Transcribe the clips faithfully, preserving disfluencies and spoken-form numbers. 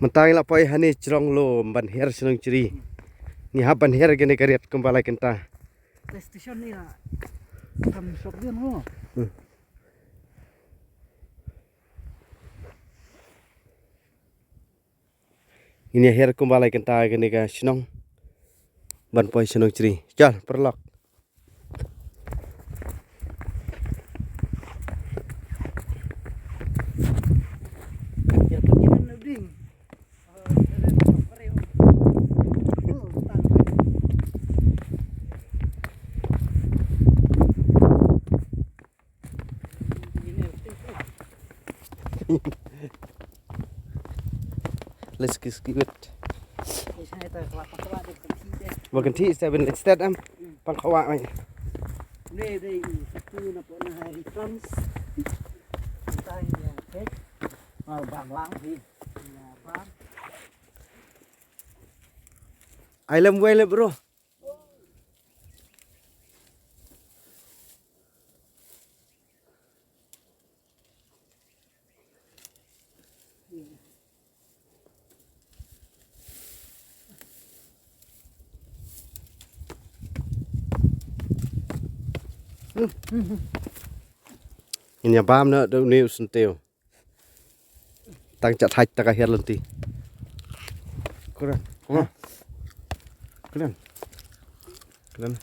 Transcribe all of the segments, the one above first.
Mynta ngi la poi hane jrong lum ban her shnong Jri. Ngi hap ban her kane ka riat kumba lai kynta. Station ni la. Tam shop din mo. Hmm. Ngin ïa her kumba lai kynta kane ka shnong ban poi shnong Jri. Chal, paralok. Let's skip, skip it. Ba kan thi sta bin instead am. Pang khawa mai. Ai lam wei le bro. Ngin ïa bam na da une u syntiew. Tang cha thait ta ka hiar lynti. Kren. Kren. Kren.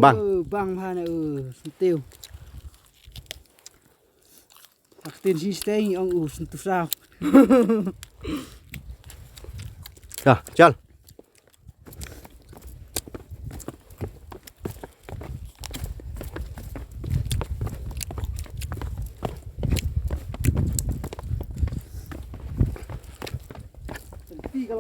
Bang. Bang ha na u syntiew. Ak tin si steng ong u syntiew sao. Ya, chal.